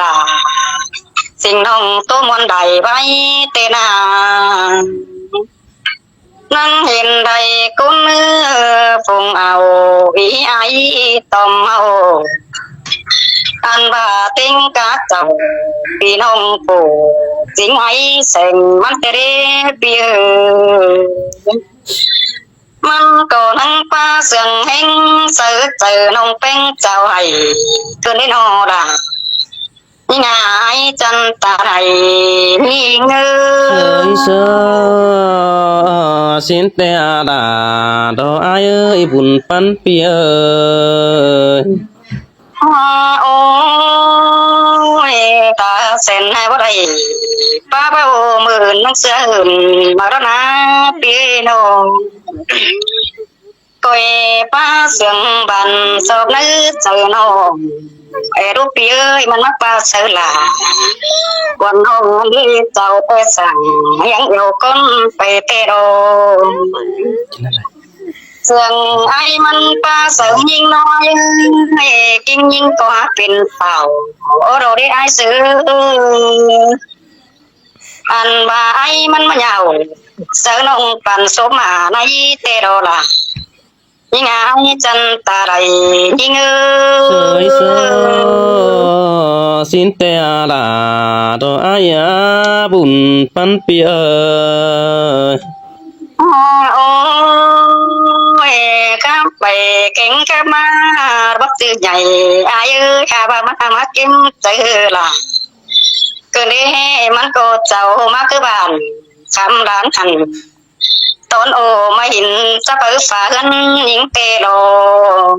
ລາ ສິ່ງນ້ອງໂຕມ່ວນໄດ້ໄວ້ແຕ່ນານ ນັ່ງເຫັນໄດ້ກຸນມື ຟົງເອົາອີໄອຕອມເຮົາ ອັນວ່າເຕັງກະເຈົ້າ ພີ່ນ້ອງຜູ້ຈິງໄອແສງມັນແຕ່ເດພີ່ເອີຍ ມັນກໍນັ່ງປາເຊື່ອງແຮງ ໃສ່ໃຈນ້ອງແປ້ງເຈົ້າໃຫ້ຄືນໄດ້ນອລາ ຍິງອາຍຈັນຕາໄດ້ຍິງເອີຍ ເອີຍເຊີ ຊິນແຕ່ອາດາ ດອກອາຍເອີຍ ບຸນປັນພີ່ເອີຍ ໂອ້ຍ ຕາແສນໃຫ້ບໍ່ໄດ້ ປ້າເວົ້າມື້ອື່ນ ໜັງເສືອອື່ນ ມາລະນາພີ່ນ້ອງ ກ້ອຍປາເຊື່ອງບານຊອບໃນໃຈນ້ອງ ແອດູພີ່ເອີຍ ມັນມາປາເຊີລາ ກວນຫ້ອງອັນດີເຈົ້າແຕ່ສັ່ງ ຍັງເອົາຄົນໄປແຕ່ດອງ ເຊື່ອງອາຍມັນປາເຊີງຍິງນ້ອຍ ກິງຍິງກໍຫາເປັນເປົ່າ ໂອໂດເດອາຍເຊີ ອັນວ່າໄອມັນມາຍາວ ເຊີນ້ອງປັນສົມມາໃນແຕ່ດອລາ ຍິງອາຍຈັນຕາໄດ້ຍິງເອີຍ ເຊີຍເຊີ ຊິນແຕ່ອາລາ ດອກອາຍອາບຸນປັນພີ່ເອີຍ ໂອ້ຍ ກັບໄປເກັ່ງກັບມາ ບັກຊື່ໃຫຍ່ ອາຍເອີຍ ອາວ່າມາ ມາກິນເຈີລາ ຄືເດມັນກໍເຈົ້າມາຄືບ້ານຄຳລານຫັ້ນ ຕອນໂອມາເຫັນສະເປີຝາເຮືອນຍິງເຕລອງ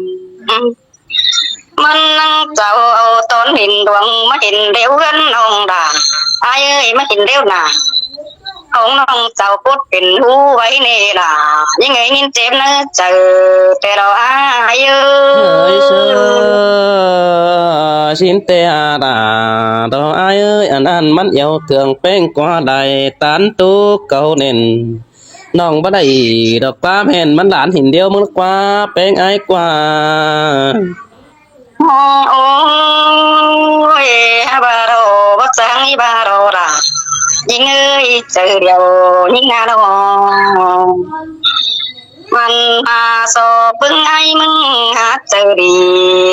ມັນນັ່ງເຈົ້າເອົາຕອນເຫັນດວງ ມາເຫັນເດວເຮືອນນ້ອງດາ ອາຍເອີຍ ມາເຫັນເດວໜ້າ ຂອງນ້ອງເຈົ້າປົດເປັນຫູໄວ້ແນ່ລະ ຍິງເອີຍ ຍິນເຈັບໃນໃຈແຕ່ລະອາຍເອີຍ ເອີຍເຊີ ຊິນແຕ່ອາດາ ດອກອາຍເອີຍ ອັນອັນມັນແອວເຄື່ອງແປ້ງກວ່າໄດ້ຕານໂຕເກົ່າແໜ້ນ ນ້ອງບໍ່ໄດ້ດອກປາແມ່ນ ມັນຫຼານຫີນດຽວ ມັນກວ່າແປ້ງອາຍກວ່າ ໂອ້ຍ ບາໂຣ ບໍ່ຈັ່ງບາໂຣລາ ຍິງເອີຍ ເຈີດຽວຍິງນານ້ອງ ມັນຫາຊອບເບິ່ງອາຍ ມຶງຫາເຈີດີ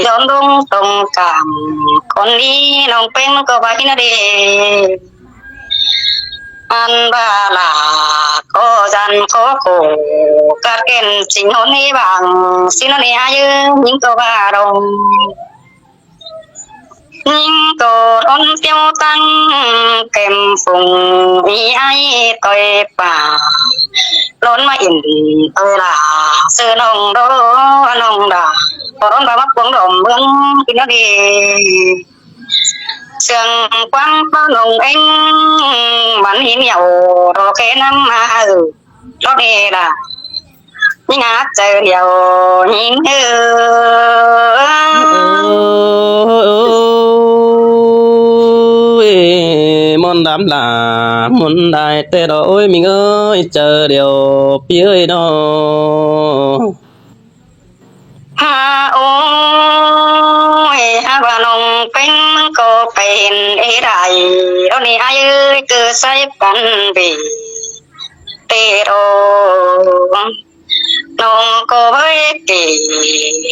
ດອນດົງຕົງກາມ ຄົນດີນ້ອງເປັນກໍວ່າກິນເດ ອັນວ່າລາກໍຢັນຂໍໂຄກາດແກ່ນ ຊິງຫົນໃນບາງ ຊິນເນຍຍືນຍິງກໍວ່າດອງ ຍິງກໍທອນຕຽວຕັ້ງແກ້ມຟຸງ ອີໄອຕ່ອຍປາ ລອນມາອິນເອີລາ ເຊີນ້ອງດອນ້ອງດາ ກໍລອນບາມັກກວງດອມເມືອງກິນເດ ເຊື່ອງກວ້າງປາໜອງເອັງ ມັນຫີນຫຽວ ດອກແຄນ້ຳມາເອີ ດອກເອລາ ຍິງຫາກໃຈດຽວຍິງເອີ ໂອ້ຍ ມ່ອນດຳລາ ມ່ອນດາຍແຕ່ດອກ ໂອ້ຍ ມິງເອີຍ ໃຈດຽວ ພີ່ເອີຍເນາະ. ຫາໂອ້ຍ ຫາວ່ານ້ອງເປັນມັນກໍໄປເຫັນເອໄດ ດອກນີ້ອ້າຍເອີຍ ຄືໃສ່ປັນບີເຕໂດ ນ້ອງກໍເວີຍເກ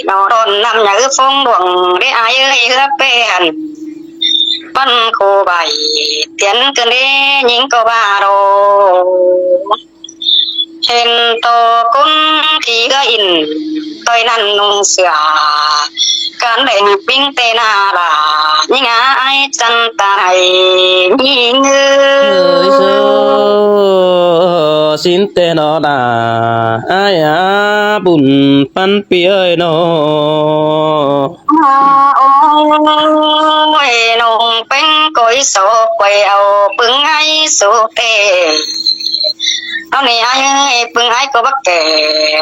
ນ້ອງດອນນ້ຳຍາອຶຟົງດວງເດອ້າຍເອີຍ ເຮືອເປຫັນ ປັນໂຄໃບ ຕຽນເກີນເດ ຍິງກໍວ່າໂດ ເຫັນໂຕກຸນທີ່ເຮືອອິນ ຕ່ອຍນັ້ນນຸ່ງເສື້ອ ການແດງປິງເຕນາລາ ຍິງອາຍຈັນຕາໄຫ ຍິງເອີຍ ເອີຍເຊີ ຊິນເຕນອດາ ອາຍອາບຸນປັນປີເອີຍເນາະ. ໂອ້ຍ ນ້ອງເປັນກ້ອຍສອກໄປເອົາປຶງໄອໂສເຕ ເອົານີ້ອ້າຍເອີຍ ປຶງໄອກໍບັກແກ່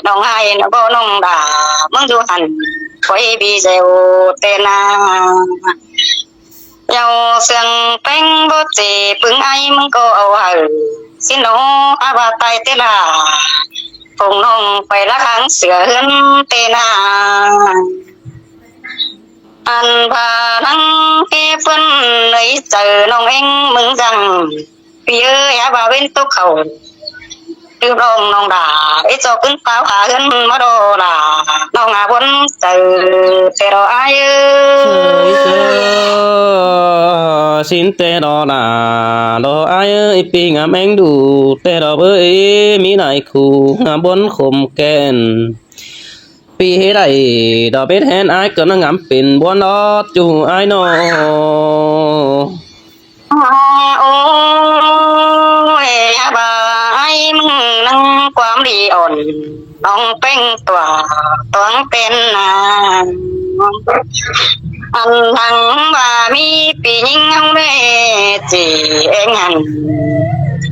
ນ້ອງໄອນະບໍ່ນ້ອງດາ ມຶງຢູ່ຫັ້ນຂ້ອຍບີແຊວແຕ່ນາ ເຍົາເຊື່ອງແປ້ງບໍ່ເຈ ປຶງໄອມຶງກໍເອົາໃຫ້ ຊິນໂນອາວ່າຕາຍເຕລາ ຄົງນ້ອງໄປລະຄາງເສືອເຮືອນເຕນາ ອັນພານັງເອເພິ່ນ ໃຈນ້ອງເອງມຶງຈັ່ງ ພີ່ເອີຍ ຫາວ່າເວັນຕົກເຂົ້າ ຕື່ມອງນ້ອງດາ ເອ ເຈົ້າຂຶ້ນຟ້າວຫາເຮືອນມາໂດລາ ນ້ອງຫາບົນໃຈແຕ່ດອກອ້າຍເອີຍ ເອີຍເອີຍ ຊິນແຕ່ດອກຫຼ້າ ດອກອ້າຍເອີຍ ປີ້ງາມເອງດູ ແຕ່ດອກເອີຍ ມີຫຼາຍຄູ່ ງາມບົນຂົມແກ່ນ ປີ້ເຮັດໄດ້ດອກເປັດແຮນ ອ້າຍກໍນາງງາມເປັນບົວນອດ ຈູອ້າຍນ້ອງ. ໂອ້ຍ ຫາວ່າອ້າຍມຶງນາງຄວາມດີອ່ອນ ນ້ອງແປ້ງຕົວຕວງເປັນນາງ ອັນທັງວ່າມີຜູ້ຍິງເຮົາເດ້ ຈີເອງຫັ້ນ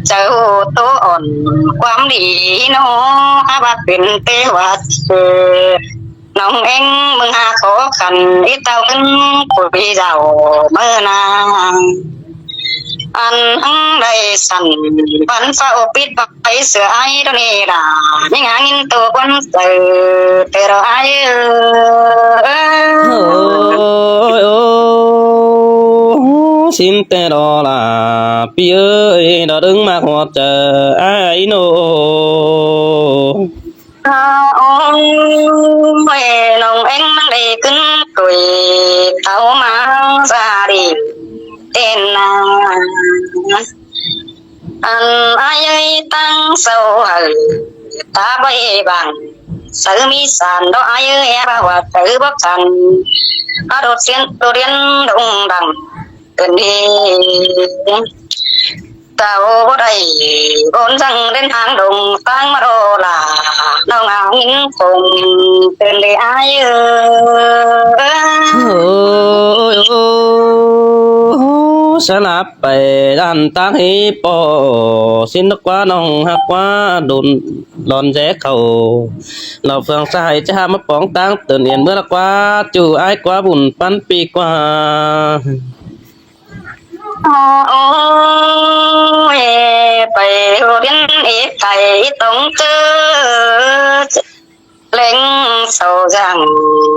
ເຈົ້າໂຕອ່ອນຄວາມດີເນາະ ຫາວ່າເປັນເທວະເຊີ ນ້ອງເອງ ມຶງຫາຂໍຂັນ ອີເຕົ້າຂຶ້ນຜູ້ເຈົ້າເມີນາ ອັນທັງໄດ້ສັ່ນ ບັນຟ້າໂອປິດໄປເສືອອ້າຍດອກເນດາ ຍິງຫາຍິງໂຕຄົນເຊີ ແຕ່ດອກອ້າຍເອີຍ ໂອ້ຍ ໂອ້ ຊິນແຕ່ດອກຫຼ້າ ປີ້ເອີຍ ດອກດຶງມາກຫົວໃຈອ້າຍໂນ. ໂອ້ຍ ນ້ອງເອງນາງໄດ້ຂຶ້ນຕຸຍ ເຕົ້າມາສາລີເຕັນນາ ອັນອ້າຍເອີຍ ຕັ້ງເຊົາໃຫ້ຕາໄວ້ບາງ ໃສມີສານດອກອ້າຍເອີຍ ວ່າວ່າໃສບໍ່ຄັນ ອາໂດດສຽນໂດດດຽນດົງດັງ ເປັນດີ ເຕົ້າບໍ່ໄດ້ ໂອນສັ່ງເດີນທາງດົງ ຕັ້ງມາໂດລາ ນ້ອງອາງອິນຄົງ ເປັນດີອ້າຍເອີຍ ໂອ້ຍ ໂອ້ ສະຫຼັບໄປດ້ານຕາງຮີປໍ ຊິນດອກກວ່ານ້ອງຮັກກວ່າດົນ ດອນແຈເຂົ້າ ລາວເຟືອງສາຍຈະມາປອງຕາງ ເຕີນອຽນເມື່ອລະກວ່າ ຈູອ້າຍກວ່າບຸນປັນປີກວ່າ. ໂອ້ຍ ໄປຮຽນເອກໄກຕ້ອງເຈີ ເລັງເສົາຢ່າງ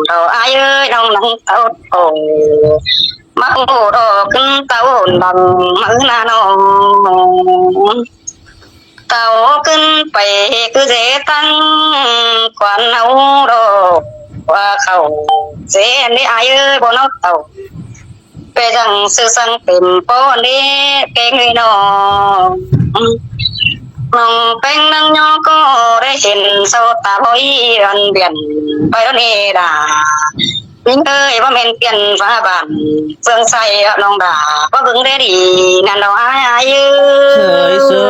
ເອົາອ້າຍເອີຍ ນ້ອງນັ່ງເຕົ້າໂຕ ມາໂອດອກຂຶ້ນເຕົ້າດັງມືນານ້ອງ ເຕົ້າຂຶ້ນໄປຄືເສຕັ້ງຂວັນເຮົາດອກ ວ່າເຂົ້າເສນີ້ອ້າຍເອີຍ ບໍ່ນອກເຕົ້າ ເປັນຈັ່ງຊື່ສັງເຕັມປ້ອນເດ້ເພງເອີຍນ້ອງ ນ້ອງແປ້ງນາງຍໍກໍໄດ້ເຫັນ ເຊົາຕາລອຍອັນບຽນໄປແລ້ວເນດາ ຍິງເອີຍ ບໍ່ແມ່ນປ່ຽນຟ້າບ້ານເຟືອງໃສ ນ້ອງດາ ບໍ່ເບິ່ງແລດີ ງານດອກອ້າຍເອີຍ ເຊີຍເຊີ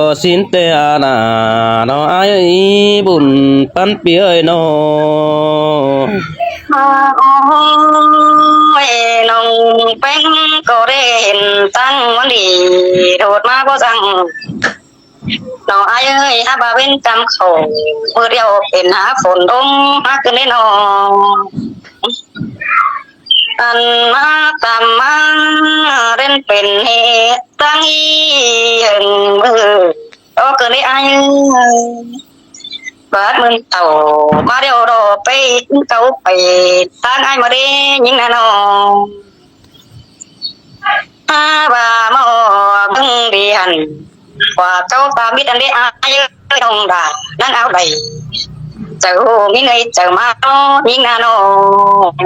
ຍ ຊິນແຕ່ອານາ ດອກອ້າຍເອີຍ ບຸນປັນປີເອີຍນ້ອງ. ໂອ້ຍ ນ້ອງແປ້ງກໍໄດ້ເຫັນຕັ້ງວັນດີ ໂດດມາບໍ່ສັ່ງ ນ້ອງອ້າຍເອີຍ ຫາວ່າເວັນກຳເຂົາ ມື້ດຽວເປັນຫາຝົນລົງມາຄືນເດ້ນ້ອງ ອັນມາຕາມມາເປັນເຫດຕັ້ງອີ່ຫຶງມື້ ໂອ ຄືນເດ້ອ້າຍເອີຍ ບາດມື້ເຊົ້າມາດຽວດອກໄປກິນເຂົ້າໄປ ຕາງອ້າຍມາເດ້ຍິງນານ້ອງ ຫາວ່າມາອອກເບິ່ງດີຫັ້ນ ກວ່າເຈົ້າຕາບິດອັນເດອ້າຍເອີຍ ນ້ອງດາ ນາງອາວໄດ ເຈົ້າມີເງີຍເຈົ້າມານ້ອງຍິງນານ້ອງ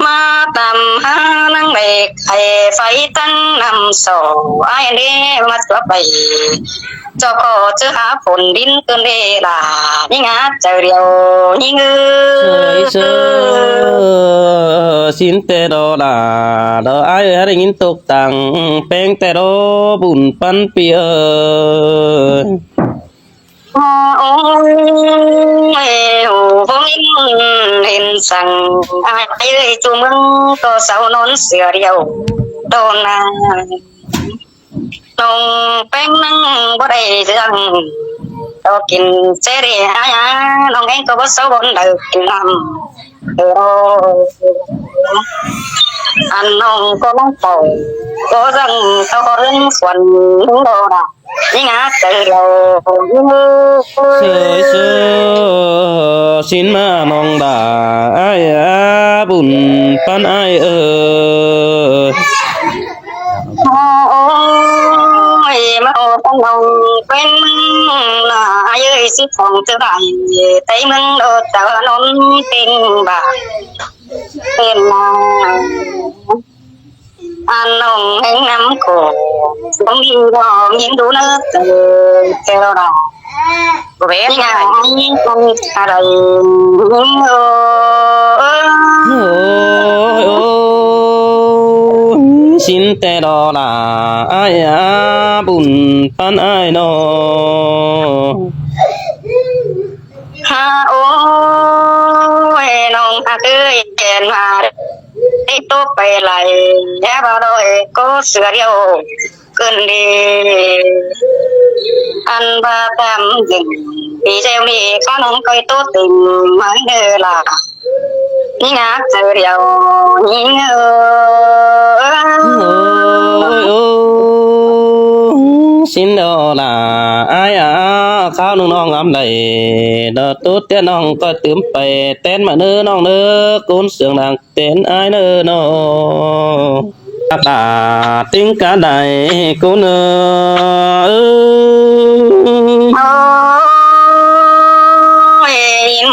ມາຕາມຫານາງເດັກໄອ້ໄຟຕັ້ງນ້ຳສອງ ອ້າຍເດມາຕົວໄປ ເຈົ້າກໍຈະຫາຝົນດິນເກີນເວລາ ຍິງຫາເຈົ້າດຽວຍິງເອີຍ ເອີຍເຊີຍ ຊິນແຕ່ດອກຫຼ້າ ດອກອ້າຍເອີຍ ຫາໄດ້ຍິນຕົກ ຕັ້ງແປ້ງແຕ່ລໍບຸນປັນປີເອີຍ ໂອ້ຍ ໂອ້ຍ ເຫັນສັງອ້າຍເອີຍ ສູ່ເມືອງກໍເຊົານອນເສືອດຽວໂດນນາ ນ້ອງແປ້ງນັ່ງບໍ່ໄດ້ເລື່ອງ ຕໍ່ກິນເຈເດອາຍາ ນ້ອງເອງກໍບໍ່ເຊົາບໍ່ໄດ້ກິນນ້ຳ ເອີ ອັນນ້ອງກໍນ້ອງເປົ່າ ກໍສັ່ງເຂົ້າເຮືອນຂວັນໂດນນາ ຍິງຫາໃຈດຽວ ເຊີຍເຊີຍ ສິນມານ້ອງດາ ອ້າຍອາບຸນປານອ້າຍເອີຍ. ໂອ້ຍ ມາໂອ້ ຂອງນ້ອງເປັນນາ ອ້າຍເອີຍ ຊິຂອງເຈົ້າໄດ້ ໄປເມືອງໂດດ ເຈົ້ານອນເປັນບາດ ເປັນນາ ອັນນ້ອງແຫ່ງນ້ຳໂຂງ ຕ້ອງມີນ້ອງຍິງດູເນີ ເອີ ແກ້ວດາ ບໍ່ແມ່ນ ຍາຍ ອະໄລ ໂອ້ຍ ໂອ້ຍ ໂອ້ຍ ສິນແຕ່ດອລາ ອ້າຍອາບຸນປານອ້າຍນ້ອງ. ຫາ ໂອ້ຍ ນ້ອງຮັກເອີຍ ແກ່ນວ່າ ໄດ້ຕົກໄປໄຫຼ ແຕ່ວ່າດອຍກໍເສືອດຽວ ເກີນດີ ອັນວ່າຕາມຈິງ ປີແລ້ວນີ້ ຂ້ານ້ອງກໍຕົກເຕັມມາເດີລະ ຍິງຮັກໃຈດຽວ ຍິງເອີຍ. ໂອ້ຍ ໂອ້ຍ ສິນດອລາ ອ້າຍອາ ຄາວໜຶ່ງນ້ອງອຳໄລ ດອດໂຕແຕ່ນ້ອງກໍຕື່ມໄປ ແຕ່ນມາເນີນ້ອງເນີ ໂກນເຊື່ອງນາງແຕ່ນອ້າຍເນີນ້ອງ ອາກາດຕິງກະໄດ້ໂກນເນີ. ໂອ້ຍ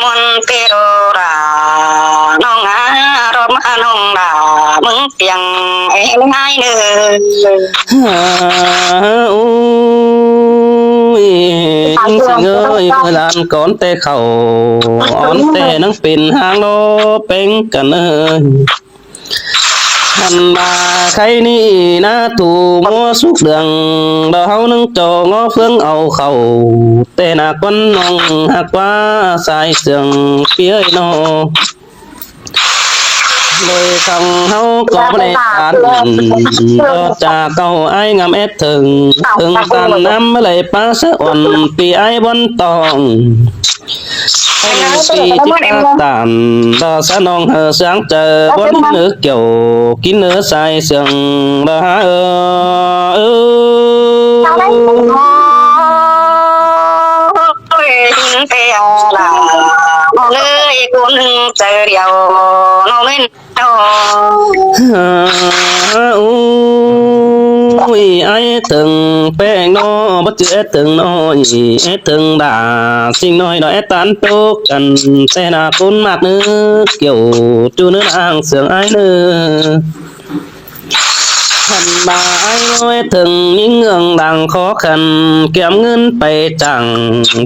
ມອນເປໂຣລາ ນ້ອງອາ ຮອດມານ້ອງລາ ເມືອງປຽງ ເອງອ້າຍເນີ. ໂອ້ຍ ເອີຍ ເມື່ອຫຼານກ່ອນແຕ່ເຂົ້າ ອ່ອນແຕ່ນາງເປັນຫາງລໍແປງກັນເອີຍ. ອັນວ່າໄຄນີ້ນາ ຖູໝໍສຸກເດືອງ ດອກເຮົານັ່ງຈໍງໍເຟືອງເອົາເຂົ້າ ແຕ່ນາກວັນນ້ອງຮັກວ່າສາຍເຊື່ອງເປີຍເນາະ. ໂດຍທາງເຮົາກໍບໍ່ໄດ້ການ ກໍຈາເກົ່າອ້າຍງາມແອດເຖິງ ເຖິງຕານນ້ຳບໍ່ໄດ້ປາສະອ່ອນ ປີອ້າຍບ່ອນຕອງ ໃຫ້ປີຈິດຕາຕານ ດາສະໜອງເຮີສາງເຈີ ບ່ອນເນີກຽວ ກິນເນີສາຍເຊື່ອງ ດາເອີຍ. ໂອ້ຍ ຍິງແຕ່ລາ ນ້ອງເອີຍ ຄົນໃຈດຽວ ນ້ອງເອີຍ ນ້ອງ. ໂອ້ຍ ອ້າຍເຖິງແປ້ງນ້ອຍ ບໍ່ຈື່ແອດເຖິງນ້ອຍ ແອດເຖິງດາ ສິ່ງນ້ອຍນ້ອຍແອດຕານໂຕກັນ ແຕ່ໜ້າຄົນມາກເນີກຽວ ຈູເນີນາງເຊື່ອງອ້າຍເນີ. ຄັນວ່າອ້າຍນ້ອຍເຖິງຍິງເອື້ອງດັງຂໍຂັນ ກຽມເງິນໄປຈ້າງ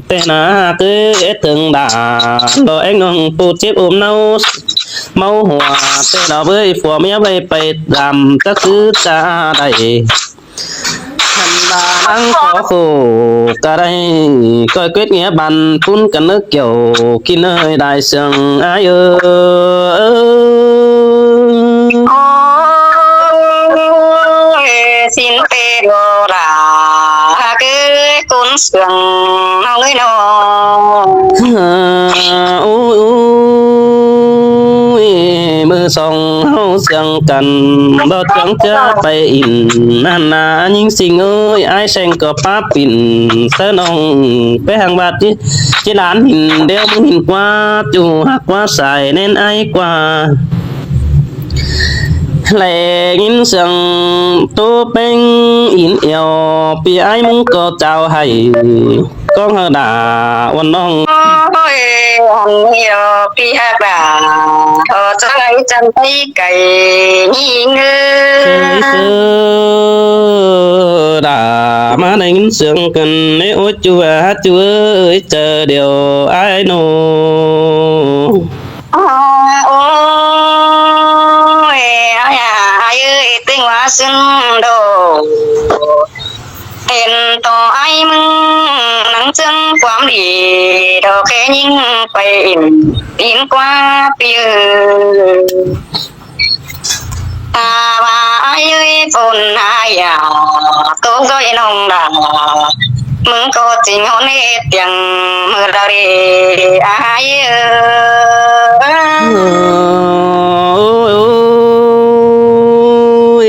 ແຕ່ໜ້າເຄີຍເຖິງດາ ດອກແອງນ້ອງຜູ້ເຈັບອົມເນົາ ເມົາຫົວ ແຕ່ດອກເອີຍ ຜົວເມຍໄວ້ໄປດຳ ຈັກຄືຈະໄດ້ ຄັນວ່ານາງຂໍໂຄກະໄດ້ ກ້ອຍເກັດເງຍບັນປຸນກັນເນີກຽວ ກິນເອີຍໄດ້ເຊື່ອງອ້າຍເອີຍ. ໂອ້ຍ ສິນເປໂດລາ ຫາກເອີຍ ຄົນເຊື່ອງນ້ອງເອີຍນ້ອງ. ໂອ້ຍ ໂອ້ຍ ມື້ສອງເຮົາເຊື່ອງກັນ ບໍ່ເຊື່ອງຈະໄປອິນ ນັ້ນນາຍິງສິງເອີຍ ອ້າຍແຊງກໍປາປິ່ນ ເຊີນນ້ອງໄປຫາງວັດ ຈິລານຫີນ ດຽວມຶງຫີນກວ່າ ຈູຮັກວ່າສາຍແໜ້ນອ້າຍກວ່າ ແລຍິນສຽງໂຕເປັງອິນອຽວ ປີອ້າຍມຶງກໍຈາວໃຫ້ ກອງເຮີດາອ່ອນນ້ອງ. ໂອ້ຍ ອັນນີ້ດອກ ພີ່ຮັກດາ ຂໍໃຈຈັນໄປໄກຍິງເອີຍ ເອີຍ ເອີຍ ດາ ມາໄດ້ຍິນສຽງກັນ ເອີຍ ໂອ້ຍ ຈູເອີຍ ຈູເອີຍ ເຈີດຽວອ້າຍໂນ. ໂອ້ຍ ອ້າຍ ອ້າຍເອີຍ ຕຶງວ່າຊຶມໂດ ເຫັນຕໍ່ອ້າຍມຶງ ໜັງເຊິ່ງຄວາມດີ ດອກແຄ່ຍິງໄປອິນ ອິນກວ່າປີເອີຍ ຖ້າວ່າອ້າຍເອີຍ ຝົນຫາຢາ ຕົກຊ່ອຍນ້ອງດາ ມຶງກໍຈິງຮອນເຮັດຫຍັງ ມື້ດາເດ ອ້າຍເອີຍ. ໂອ້ຍ ໂອ້ຍ ໂອ້ຍ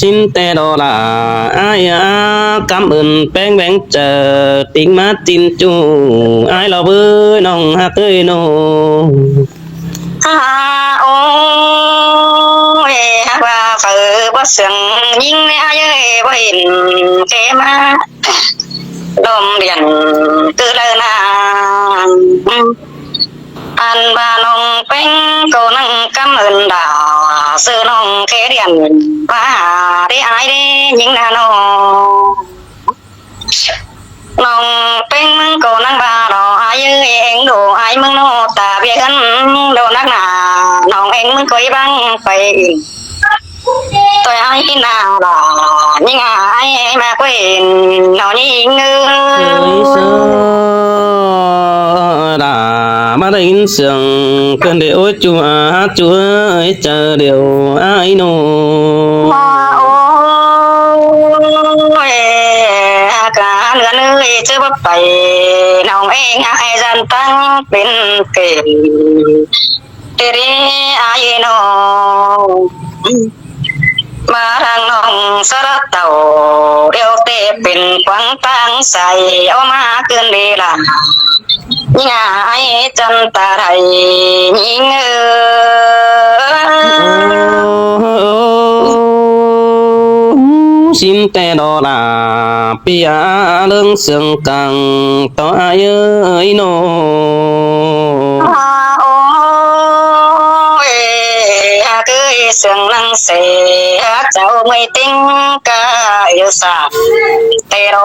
ຊິນແຕ່ດອລາ ອ້າຍອາ ກຳເອີ້ນແປງແຫວງເຈີ ຕິງມາຈິນຈູ ອ້າຍລອບເອີຍ ນ້ອງຮັກເອີຍໂນ. ອາ ໂອ້ຍ ຫາກວ່າເຝີບໍ່ເຊື່ອງຍິງ ອ້າຍເອີຍ ບໍ່ເຫັນເຄມາ ດອມດຽນຄືເລີນາ. ອັນວ່ານ້ອງແປ້ງກໍນັ່ງກຳເອີ້ນດາ ຊື່ນ້ອງເຄດຽນ ມາຫາເດອ້າຍເດຍິງນານ້ອງ. ນ້ອງແປ້ງມຶງກໍນັ່ງວ່າດອກ ອ້າຍເອີຍ ເອັງໂດອ້າຍມຶງໂນ ຕາເບຍເຮືອນໂດນັກໜາ ນ້ອງເອັງມຶງກໍອີບັງໄປອີກ. ໂຕຍອ້າຍນາລາ ຍິງອ້າຍມາເກວນ ນ້ອງຍິງເອີຍ ເອີຍ ເຊີ ລາ ມາໄດ້ຍິນສຽງເກີນໄດ້ ໂອ້ຍ ຈູອາ ຈູເອີຍ ເຈີດຽວອ້າຍໂນ. ໂອ້ຍ ການເຮືອນເອີຍ ເຈີບໍ່ໄປ ນ້ອງເອັງອ້າຍຈັນຕັ້ງເປັນເກນ ເດເດ ອາຍນ້ອງ ມາທາງນ້ອງສະລະເຕົ້າ ດຽວເຕເປັນຂວາງທາງໃສ ເອົາມາຄືນເດລະ ຍາອາຍຈັນຕາໄດຍິງເອີຍ. ຊິນແຕ່ດອລາ ປຽເລື່ອງເຊື່ອງກັງ ຕໍ່ອາຍເອີຍໂນ. ໂອ້ຍ ຫາກເອີຍເຊື່ອງນັງເສ ຫາກເຈົ້າເມື່ອຍຕິງກາຍສາເຕໂລ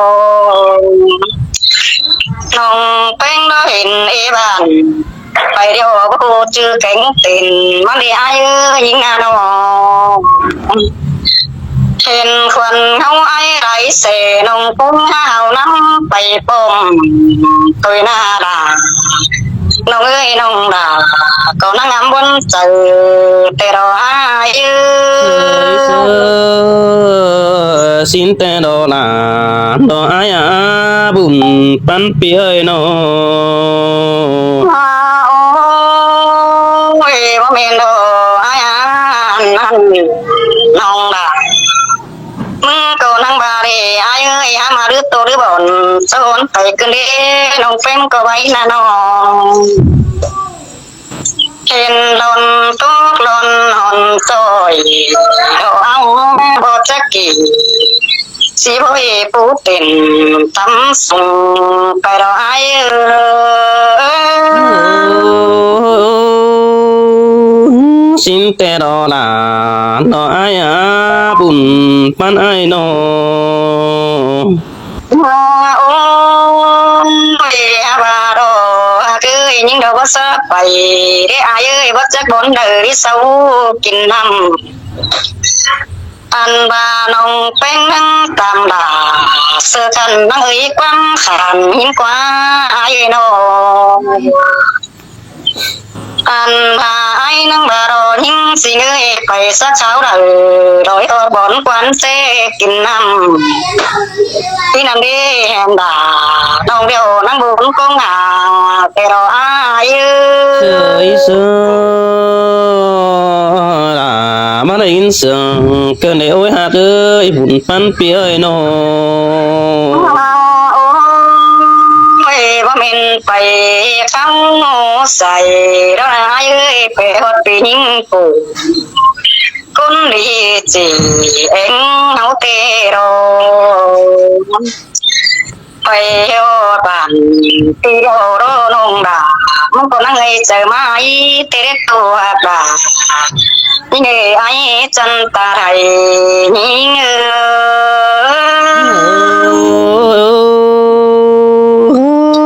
ນ້ອງແປ້ງບໍ່ເຫັນເອບ້ານ ໄປດຽວບໍ່ຮູ້ຈື່ແກງເຕັນ ມາເດອ້າຍເອີຍຍິງນານ້ອງ. ເຫັນຄວັນເຮົາໄອໄຫຼເສ ນ້ອງປຸງຫາວນຳໄປປ້ອມ ໂຕຍໜ້າດາ ນ້ອງເອີຍນ້ອງດາ ກໍນາງງາມບົນເຈີ ແຕ່ດອກອ້າຍເອີຍ ຊິນແຕ່ດອກຫຼານ ດອກອ້າຍອາບຸນປັນປີເອີຍນ້ອງ. ໂອ້ຍ ບໍ່ແມ່ນດອກອ້າຍອາ ອັນນັ້ນນ້ອງດາ ມຶງກໍນັ່ງບາເດ ອ້າຍເອີຍ ຫາມາດື້ໂຕດື້ບ່ອນ ສອນໄປຄືນເດ ນ້ອງເປັນກໍໄວ້ນະນ້ອງ. ເຫັນຫຼອນໂຕກຫຼອນຫອນຈ້ອຍ ເອົາບໍ່ຈັກກີ ຊິບໍ່ເອປູເຕັນຕຳສຸງໄປດອກອ້າຍເອີຍ. ຊິນແຕ່ດອກຫຼານ ດອກອ້າຍອາບຸນປັນອ້າຍນ້ອງ. ໂອ້ຍ ຫາວ່າດອກ ຄືຍິງດອກບໍ່ສະໄປ ເດອ້າຍເອີຍ ບໍ່ຈັກບ່ອນໃດເຊົາກິນນ້ຳ. ອັນວ່ານ້ອງແປ້ງນັ່ງຕາມດາ ເສືອກັນນັ່ງເອີຍ ຄວາມຂານຍິງກວ່າອ້າຍນ້ອງ. ອັນວ່າອ້າຍນັ່ງບາດອ ຍິງຊິເງີຍໄປສັກຄາວໃດ ດອຍອອກບ່ອນຄວັນເຊກິນນ້ຳ ທີ່ນັ້ນເດແຮມດາ ນ້ອງດຽວນັ່ງບຸນກົງຫາ ແຕ່ດອກອ້າຍເອີຍ ເອີຍເຊີ ລາ ມາໄດ້ຍິນສຽງເກີນໄດ້ ໂອ້ຍ ຮັກເອີຍ ບຸນປັນປີເອີຍນ້ອງ. ໂອ້ຍ ບໍ່ແມ່ນໄປເຂົ້າໃສ່ດອກນາຍເອີຍ ໄປຮອດປີຍິງປູ ຄົນດີຈີເອັງເຮົາເຕໂດ ໄປຮອດບ້ານປີດຽວໂດນ້ອງດາ ມັນກໍນັ່ງໃຫ້ໃຈມາອີເຕເດໂຕອາດາ ຍິງເອີຍ ອ້າຍຈັນຕາໄທຍິງເອີ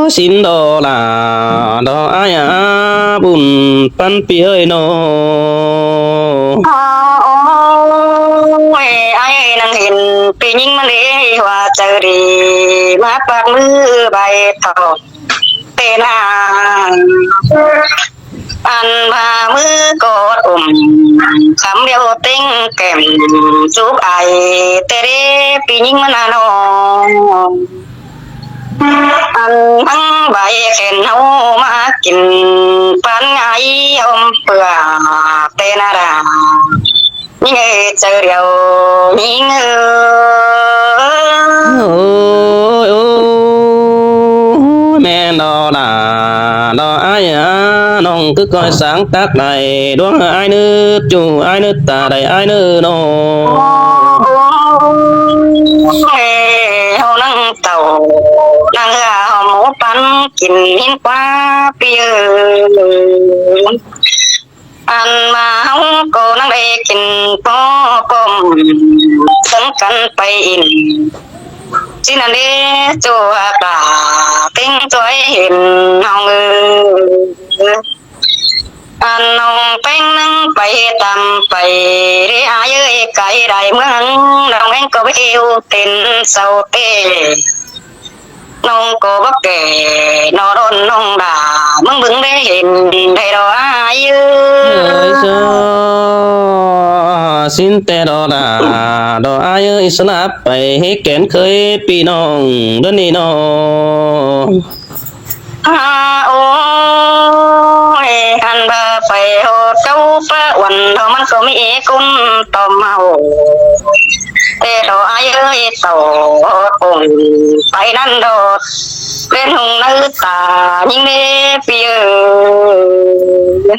ຍ ຊິນດອລາ ດອກອ້າຍອາບຸນປັນປີເອີຍນ້ອງ. ໂອ້ຍ ອ້າຍນັ່ງເຫັນປີຍິງມາເລ ວ່າໃຈດີ ມາປາກມືໃບເທົາເຕນາ ອັນວ່າມືກອດອົມ ຄຳດຽວເຕັງແກ້ມຈູບອາຍ ແຕ່ເດປີຍິງມານານ້ອງ ອັນທັງໃບແຂນເຮົາມາກິນ ປານງາຍຫົ່ມເປືອເຕນາດາ ຍິງເອີຍ ເຈົ້າດຽວຍິງເອີຍ. ໂອ້ຍ ໂອ້ຍ ໂອ້ຍ ແມ່ນດອກຫຼ້າ ດອກອ້າຍອາ ນ້ອງຄືກ້ອຍສາງຕັກໄດ້ ດວງເອີຍ ອ້າຍນຶກຢູ່ ອ້າຍນຶກຕາໄດ້ ອ້າຍເນີນ້ອງ. ໂອ້ຍ ເຮົານັ່ງເຕົ້າ ນັ່ງເຮືອ ເຮົາໝູປັນກິນ ຫີນກວ່າປີເອີຍ. ອັນວ່າເຮົາກໍນັ່ງໄດ້ກິນພໍປ້ອມ ເຊິ່ງກັນໄປອິນ ຊິນັ້ນເດ້ ໂຈຫາກາເຕັງຊ່ວຍເຫັນນ້ອງເອີຍ. ອັນນ້ອງແປ້ງນັ່ງໄປຕາມໄປເດ້ ອ້າຍເອີຍ ໄກໄດ້ເມືອງ ນ້ອງແອງກໍໄປເອວເຕັ້ນເຊົາເຕ ນ້ອງກໍບໍ່ແກ່ ນອນອນນ້ອງດາ ມຶງເບິ່ງໄດ້ເຫັນໄດ້ດອກອ້າຍເອີຍ. ເອີຍຊາ ສິ້ນແຕ່ດອກຫຼ້າ ດອກອ້າຍເອີຍ ສະຫຼັບໄປເຮັດແກນເຄີຍ ພີ່ນ້ອງເດີນີ້ນ້ອງ. ອາ ໂອ້ຍ ອັນວ່າໄປຮອດເຈົ້າປະວັນ ເຮົາມັນກໍມີຄົນຕອມເຮົາ ແຕ່ດອກອ້າຍເອີຍ ເຕົ້າຮອດອົງໄປນັ້ນດອກ ເປັນຫົງໃນຕາຍິງເດ້ ພີ່ເອີຍ.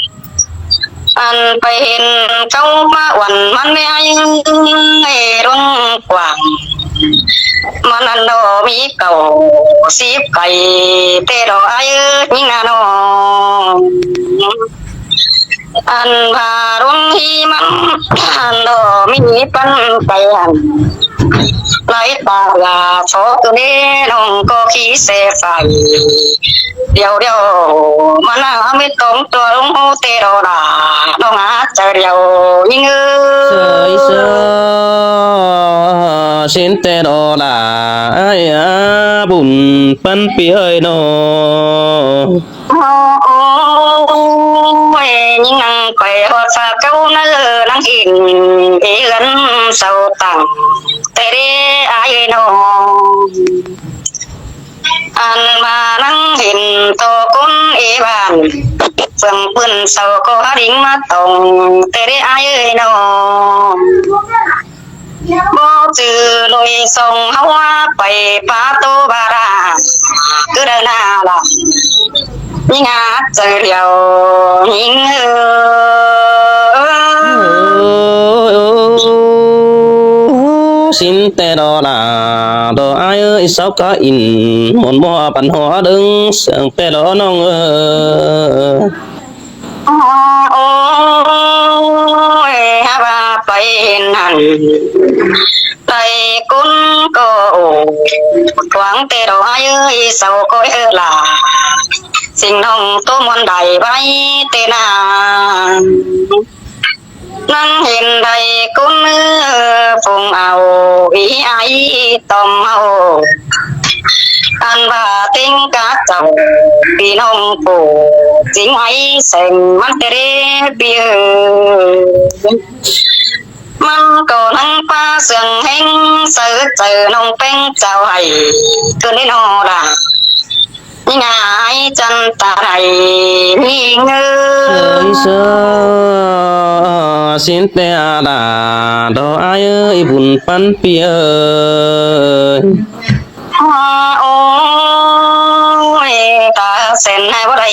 ອັນໄປເຫັນເຈົ້າມາວັນ ມັນແມ່ນອ້າຍເອີຍ ດວງກວ້າງ ມັນອັນດອກມີເກົ້າສິບໄກ່ ແຕ່ດອກອ້າຍເອີຍ ຍິງນະນ້ອງ. ອັນວ່າດວງທີ່ມັນ ອັນດອກມີປັນໄປຫັ້ນ ໄຫຼຕາລາຊອກເດ້ ນ້ອງກໍຂີ້ເສໄຟ ດຽວໆ ມານາເມັດຕອງຕົວລົງໂອເຕໂດລາ ນ້ອງອາດຈະດຽວຍິງເອີຍ. ເຊີຍເຊີຍ ຊິນເຕໂດລາ ອ້າຍອາບຸນປັນປີເອີຍນ້ອງ. ໂອ້ ໂອ້ຍ ຍິງນັ່ງໄປຮອດຝາເກົ່າເນີ ນັ່ງເຫັນເຮືອນເຊົາຕັ້ງແຕ່ເດ ອ້າຍເອີຍນ້ອງ. ອັນມານັ່ງເຫັນໂຕຄົນເອບ້ານ ເຟືອງປືນເຊົາກໍຫາດິງມາຕ້ອງແຕ່ເດ ອ້າຍເອີຍນ້ອງ. ບໍ່ຈື່ໂດຍສົ່ງເຮົາວ່າໄປປາໂຕບາດາ ຄືເດີນາລາ ຍິງອາດຈະດຽວຍິງເອີຍ. ໂອ້ ຊິນແຕ່ດອກຫຼ້າ ດອກອ້າຍເອີຍ ເຊົາກະອິນ ໝົນບໍ່ປັນຫົວດຶງ ເຊື່ອງແຕ່ດອກນ້ອງເອີຍ. ໂອ້ຍ ຫາວ່າໄປເຫັນຫັ້ນ ໄດ້ກຸນກໍໂອ້ ຫວັງແຕ່ດອກອ້າຍເອີຍ ເຊົາກໍເອີລາ ສິ່ງນ້ອງໂຕມ່ວນໄດ້ໄວ້ແຕ່ນາ ນັ່ງເຫັນໄດ້ກຸນເອີ ຟົງເອົາອີໄອຕອມເອົາ ອັນວ່າຕິງກະເຈົ້າ ພີ່ນ້ອງໂປ ຈິງໄອແສງມັນເຕເດປີເອີຍ. ມັນກໍນັ່ງປາເຊື່ອງແຮງ ເຊີເຈີນ້ອງແປ້ງເຈົ້າໃຫ້ ຄືນໄດ້ນອລາ ງາຍຈັນຕາໄດ້ມີເງິນ. ເຊີຍເຊີຍ ຊິນແຕ່ອາດາ ດອກອ້າຍເອີຍ ບຸນປັນປີເອີຍ. ໂອ້ຍ ຕາເສັ້ນໃຫ້ບໍ່ໄດ້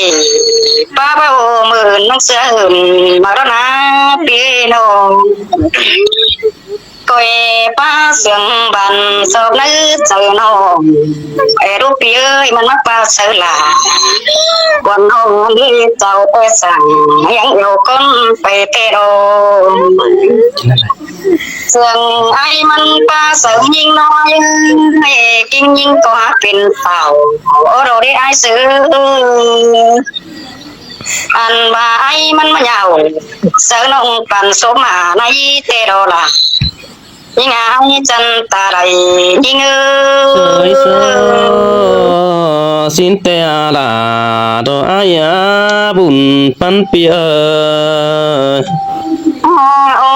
ປ້າເວົ້າໝື່ນນ້ອງເສືອຫຶ່ນ ມາດອນນາພີ່ນ້ອງ ກ້ອຍປ້າເຊື່ອງບານຊອບໃນໃຈນ້ອງ ແອດູພີ່ເອີຍ ມັນມາປ້າເຊີລາ ວັນນ້ອງນີ້ເຈົ້າໄປສັ່ງ ຍັງເອົາຄົນໄປແຕ່ດອງ. ເຊື່ອງອ້າຍມັນປາເສີງຍິງນ້ອຍ ກິງຍິງກໍຫາເປັນເຕົ້າ ໂອໂດເດອ້າຍເສືອ ອັນວ່າອ້າຍມັນມາຍາວ ເສີງນ້ອງປັນສົມມາໃນເຕໂດລາ ຍິງອ້າຍຈັນຕາໄລຍິງເອີຍ. ເຊີຍເຊີຍ ຊິນແຕ່ອາລາ ດອກອ້າຍອາບຸນປັນປີເອີຍ. ໂອ້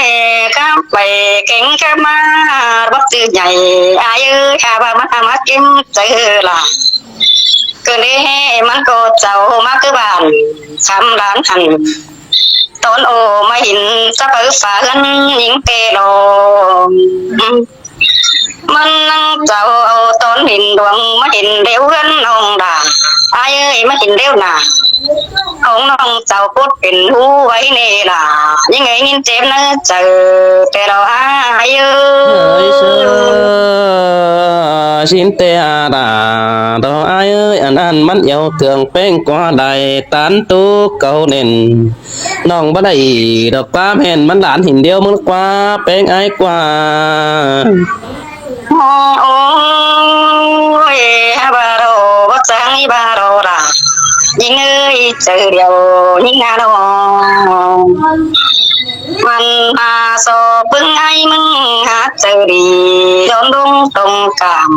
ຍ ກັບໄປເກັ່ງກັບມາ ບັກຈື່ໃຫຍ່ອ້າຍເອີຍ ຂ້າວ່າມັນອາມາເກັມໃຈເອີລາ ເກີດເດມັນກໍເຈົ້າມາຄືບ້ານຄຳຫຼານຫັ້ນ ຕອນໂອມາເຫັນ ຍິງແຕ່ດອງ ມັນນາງເຈົ້າເອົາຕອນເຫັນດວງ ມາເຫັນແລ້ວເຮືອນນ້ອງດາ ອ້າຍເອີຍ ມາເຫັນແລ້ວໜ້າ ຂອງນ້ອງເຈົ້າປົດເປັນຫູໄວ້ແນ່ລະ ຍິງເອີຍ ຍິນເຈັບໃນໃຈແຕ່ດອກອ້າຍເອີຍ ເອີຍເຊີ ຊິນແຕ່ອາດາດອກອ້າຍເອີຍ ອັນອັນມັນເອົາເຄື່ອງແປ້ງກວ່າໄດ້ ຕານໂຕເກົ່າແໜ້ນ ນ້ອງບໍ່ໄດ້ດອກຕາແມ່ນ ມັນຫຼານຫີນດຽວມັນກວ່າແປ້ງອ້າຍກວ່າ ໂອ້ຍ ບາໂດ ບໍ່ຈັ່ງ ບາໂດລະ ຍິງເອີຍ ເຈີດຽວຍິງນະນ້ອງ ມັນມາຊອບເບິ່ງອ້າຍ ມຶງຫາເຈີດີ ຍອມລົງຕົງກາມ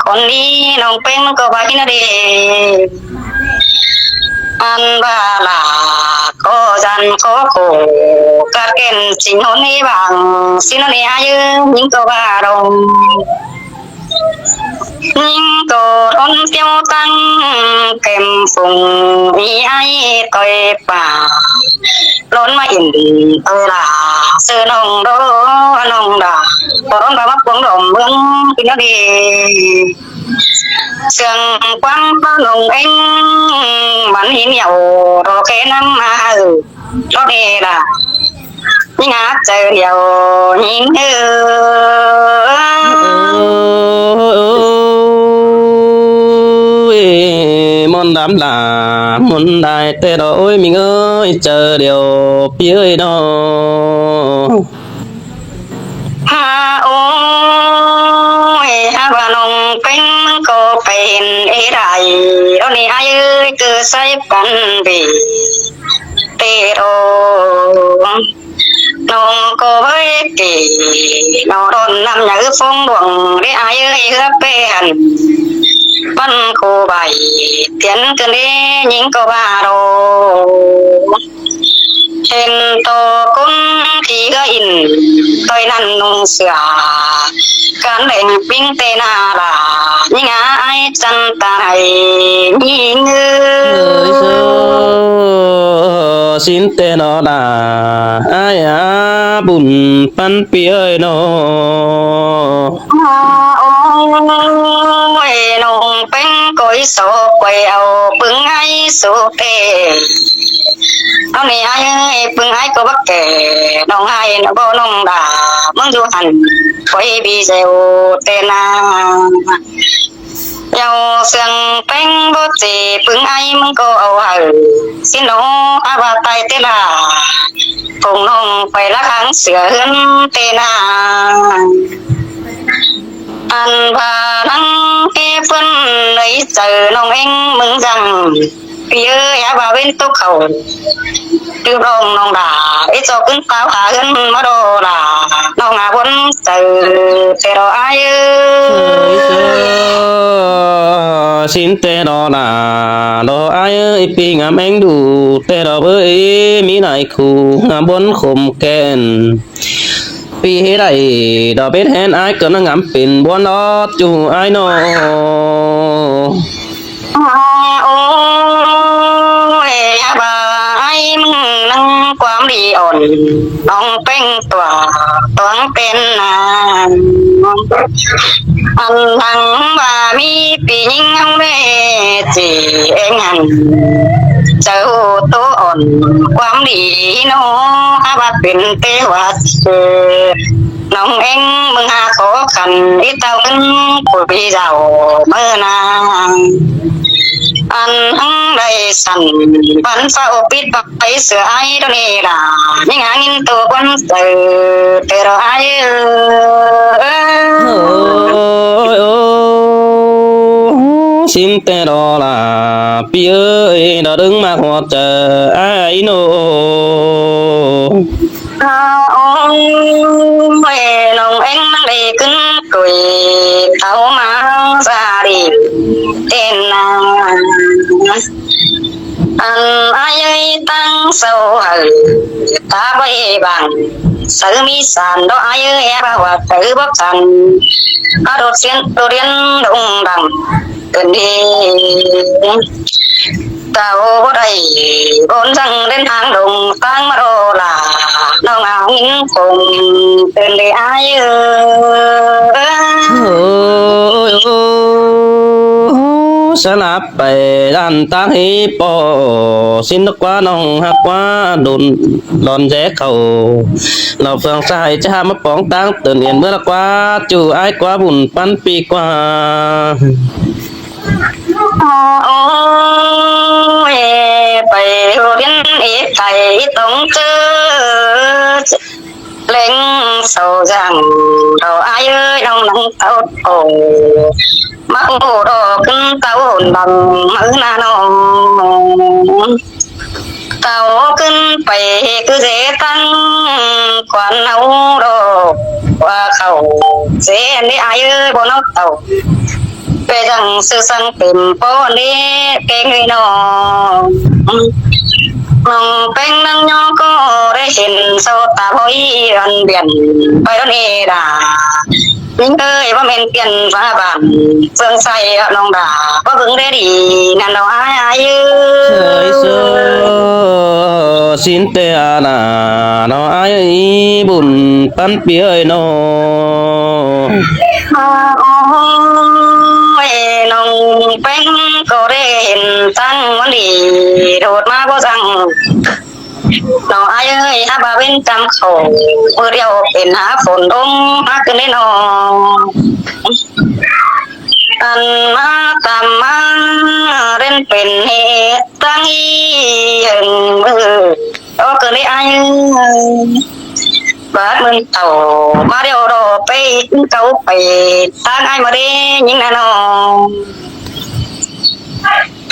ຄົນດີນ້ອງແປ້ງມັນກໍວ່າກິນນະເດ ອັນວ່າລາກໍຢັນຂໍໂກ ກາດແກ່ນຊິງຫົນໃນບາງ ຊິນອນໃນອາຍເອີຍ ຍິງກໍວ່າລົງ ຍິງກໍທົນທ່ຽວຕັ້ງແກ້ມຟຸງ ມີອ້າຍຕ່ອຍປາ ຮ້ອນມາອິນເອີລາ ເຊີນ້ອງໂດ ນ້ອງດາ ບໍ່ຮ້ອນວ່າມາປວງດອມເມືອງ ກິນນະເດ ເຊື່ອງກວ້າງປ້າໜອງເອັງ ມັນຫີນຫຽວ ລໍແຄ່ນຳມາເອີ ລໍເດລະ ຍິງຫາເຈີດຽວຍິງເອີ ໂອ້ຍ ມົນດຳລາ ມົນໄດ້ແຕ່ດອກ ໂອ້ຍ ມິງເອີຍ ເຈີດຽວ ປີເອີຍເນາະ. ຫາໂອ້ຍ ຫາວ່ານ້ອງເປັນມັນກໍເປັນເອໄດ ດອນນີ້ອາຍເອີຍ ຄືໃສ່ປັນເບເຕໂອ ນ້ອງກໍເວີຍເກ ນອນດອນນ້ຳຍາອືຟອງດວງເດອາຍເອີຍ ເຮືອເປຫັນ ມັນໂຄໃບ ຕຽນເກີນເດ ຍິງກໍວ່າໂລ ເຫັນໂຕຄົນທີ່ເຮືອອິນ ຕ່ອຍນັ້ນນຸ່ງເສື້ອ ການແດງປິງແຕ່ໜ້າລາ ຍິງອາຍຈັນຕາຍຍິງເອີຍ ເອີຍເຊີ ຊິນແຕ່ນອນາ ອາຍອາບຸນປັນປີເອີຍເນາະ. ໂອ້ຍ ນ້ອງເປັນກ້ອຍສອກໄປເອົາປຶງໄອໂສເປ ເອົານີ້ໄອເອີຍ ປຶງໄອກໍບັກແກ່ ນ້ອງໄອນະບໍ່ນ້ອງດາ ມຶງຢູ່ຫັ້ນຂ້ອຍບີແຊວແຕ່ນາ ເຍົາເຊື່ອງແປ້ງບໍ່ເຈ ປຶງໄອມຶງກໍເອົາໃຫ້ ຊິນອອອາວ່າຕາຍເຕລາ ກົງນ້ອງໄປລະຄາງເສືອເຮືອນເຕນາ ອັນວ່ານັງເອເພິ່ນໃນໃຈນ້ອງເອງມຶງຈັ່ງ ປີເອີຍ ຫາວ່າເວັນຕົກເຂົ້າ ຕື່ມລອງນ້ອງດາ ເອຈອກຂຶ້ນຕາວຫາເຮືອນມາດອລາ ນ້ອງຫາບົນໃຈແຕ່ດອກອາຍເອີຍ ຊິນແຕ່ດອກດາ ດອກອາຍເອີຍ ປີງາມແອງດູ ແຕ່ດອກເອີຍ ມີຫຼາຍຄູ່ ຫາບົນຂົມແກ່ນ ປີເຮັດໄດ້ດອກເປັດແຮນ ອາຍກໍນາງງາມເປັນບົວນອດຢູ່ອາຍເນາະ. ໂອ້ຍ ຢາກວ່າອ້າຍມຶງນັ່ງຄວາມດີອ່ອນ ນ້ອງເປັງຕົວຕວງເປັນນາງ ອັນທັງວ່າມີປີຍິງເຮົາເດ້ ຈີເອງຫັ້ນ ເຈົ້າໂຕອ່ອນຄວາມດີເນາະ ຫາວ່າເປັນເທວະເທ ນ້ອງເອງມຶງຫາຂໍຂັນ ອີເຕົ້າຂຶ້ນຜູ້ພີ່ເຈົ້າເມີນາ ອັນທັງໄດ້ສັ່ນ ບັນຟ້າອົບປິດໄປເສືອອ້າຍໂດເນລາ ຍິງຫາຍິນໂຕຄວັນເຕີເຕີດອກອ້າຍເອີຍ ໂອ້ຍ ໂອ້ ໂອ້ ຊິນແຕ່ດອກຫຼ້າ ປີເອີຍ ດອກດຶງມາຮອດໃຈອ້າຍໂນ ອາ ໂອ້ຍ ນ້ອງເອງມັນໄດ້ຂຶ້ນກຸຍເຕົ້າມາສາລີເອັນນາ ອັນອາຍເອີຍຕັ້ງເຊົາໃຫ້ຕາໄວ້ບາງ ໃສມີສານດອກອາຍເອີຍ ແອບວ່າໃສບໍ່ກັນ ອາໂດດສຽນໂດດດຽນດົງດັງ ເກີນດີ ເຈົ້າບໍ່ໄດ້ ບໍ່ສັ່ງເດີນທາງລົງ ຕາງມາໂລລາ ນ້ອງເອົາ ຍິງຄົງເປັນເດອ້າຍເອີຍ. ໂອ້ຍ ໂອ້ ສະຫຼັບໄປດ້ານຕາງຮີປໍ ຊິນກວ່ານ້ອງຮັກກວ່າດົນ ດອນແຈເຂົ້າ ລາວເຟືອງສາຍຈະມາປອງຕາງເຕີນເອັນເມື່ອລະກວ່າ ຈູອ້າຍກວ່າບຸນປັນປີກວ່າ. ໂອ້ຍ ໄປຮຽນເອກໄທຕ້ອງເຈີ ແລງເຊົາຢ່າງດອກອ້າຍເອີຍ ນ້ອງນັ່ງເຕົ້າໂຕ ມາໂອດອກຂຶ້ນເຕົ້າຫົນບັງມືນານ້ອງ ເຕົ້າຂຶ້ນໄປຄືເສຕັ້ງ ຄວັນເອົາດອກວ່າເຂົ້າເສ ອັນນີ້ອ້າຍເອີຍ ບໍ່ນອກເຕົ້າ ເປັນຈັ່ງຊື່ສັງເຕັມປ້ອນເດ ແກງເອີຍນ້ອງ ນ້ອງແປ້ງນັ່ງຍໍກໍໄດ້ເຫັນ ເຊົາຕາພອຍອັນບຽນໄປດອນເອດາ ຍິງເອີຍ ບໍ່ແມ່ນປ່ຽນຟ້າບານ ເຟືອງໃສ່ນ້ອງດາ ບໍ່ເບິ່ງໄດ້ດີນັ້ນດອກອ້າຍເອີຍ ເອີຍເຊີ ຊິນແຕ່ອານາ ນ້ອງອ້າຍເອີຍ ບຸນປັນປີເອີຍນ້ອງ. ໂອ້ຍ ນ້ອງແປ້ງກໍໄດ້ເຫັນຕັ້ງວັນດີ ໂດດມາບໍ່ສັ່ງ ນ້ອງອ້າຍເອີຍ ຫາວ່າເວັນກຳເຂົາ ມື້ດຽວເປັນຫາຝົນລົງ ຫາຂຶ້ນໄດ້ນ້ອງ ອັນມາຕາມມາເຫຼັ້ນເປັນເຫດຕັ້ງອີ່ເຫິງມື້ ອອກເກີນໄດ້ອ້າຍເອີຍ ບາດມື້ເຕົາ ມາດຽວດອກໄປເກົາໄປ ທາງອ້າຍມາເດ້ຍິງນະນ້ອງ.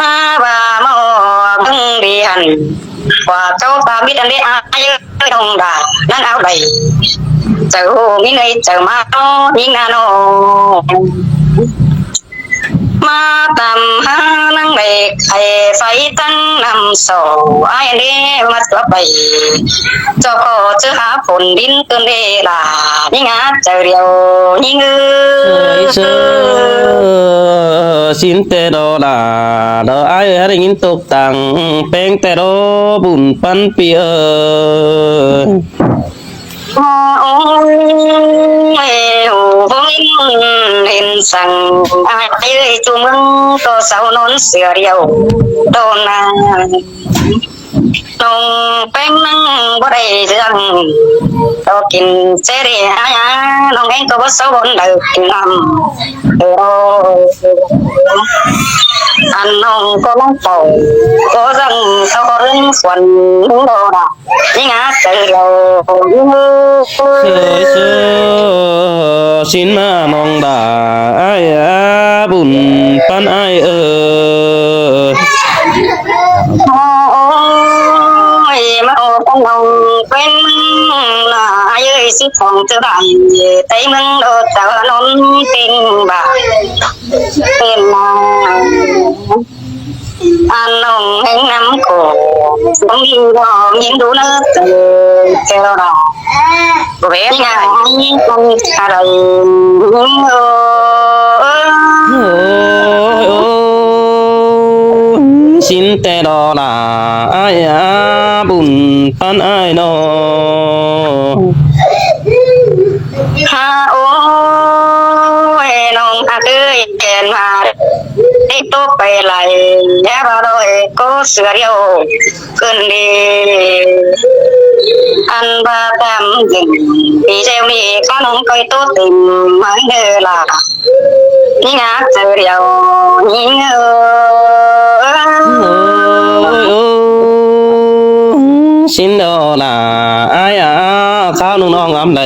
ຫາວ່າມາອອກເບິ່ງດີຫັ້ນ ກວ່າເຈົ້າຕາມິດອັນເດອ້າຍເອີຍ ນ້ອງດາ ນັ້ນເອົາໄດ້ ເຈົ້າມີໃນເຈົ້າມານ້ອງຍິງນະນ້ອງ ມາຕາມຫານາງໄດ້ໄຂໄຟຕັ້ງນ້ຳສອງ ອ້າຍເດມາຕົວໄປ ເຈົ້າກໍຈະຫາຝົນດິນເກີນເວລາ ຍິງຫາເຈົ້າດຽວຍິງເອີຍ ເອີຍເຊີ ຊິນແຕ່ດອລາ ດອອ້າຍເອີຍ ໄດ້ຍິນຕົກຕັງ ແປ້ງແຕ່ດອບຸນປັນປີເອີຍ. ໂອ້ຍ ໂອ້ຍ ເຫັນສັງອ້າຍເອີຍ ຈຸເມືອງກໍເຊົານອນເສືອດຽວດອນາ ນ້ອງແປ້ງນັ່ງບໍ່ໄດ້ເລື່ອງ ກໍກິນເຈເດຫາຍາ ນ້ອງເອງກໍບໍ່ເຊົາບໍ່ໄດ້ກິນນ້ຳ ເອີ ອັນນ້ອງກໍນ້ອງເປົ່າ ກໍສັ່ງເຊົາເລື່ອງສວນດອກດາ ຍິງຫາເຈົ້າດຽວ ເຊີຍເຊີຍ ຊິນມານ້ອງດາ ອ້າຍອາບຸນປັນອ້າຍເອີຍ. ໂອ້ຍ ມາໂອກັນນ້ອງເປັນນາ ອ້າຍເອີຍ ຊິຂອງເຈົ້າໄດ້ ແຕ່ເມືອງດອກຕານອນເປັງບາດ ເປັນນາ ອັນນ້ອງແຫ່ງນ້ຳໂຂງ ສອງຍິງກໍຍິງດູເນີ ເຈົ້າດອກ ເວນຍາຍ ມັນອະໄລ ໂອ້ຍ ໂອ້ຍ ຊິນແຕ່ດອລາ ອ້າຍອາບຸນປັນອ້າຍນ້ອງ. ຫາໂອ້ຍ ນ້ອງຮັກເອີຍ ແກ່ນມາ ໄດ້ໂຕໄປໄຫຼ ແລ້ວບໍ່ດ້ອຍກໍເສືອດຽວເພິ່ນເດ ອັນວ່າຕາມຈິງ ປີແລ້ວນີ້ ຂ້ານ້ອງກໍໂຕເຕັມມາເດີລະ ຍິງຫາເຈົ້າດຽວຍິງເອີຍ. ໂອ້ຍ ໂອ້ຍ ຊິນດອລາ ອ້າຍອາ ຂ້າວໜຶ່ງນ້ອງອຳໄລ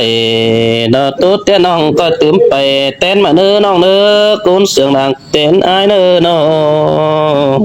ດອກຕູດແຕ່ນ້ອງກໍຕື່ມໄປ ແຕ່ນມາເນີນ້ອງເນີ ໂກນເສືອງນາງແຕ່ນອ້າຍເນີນ້ອງ.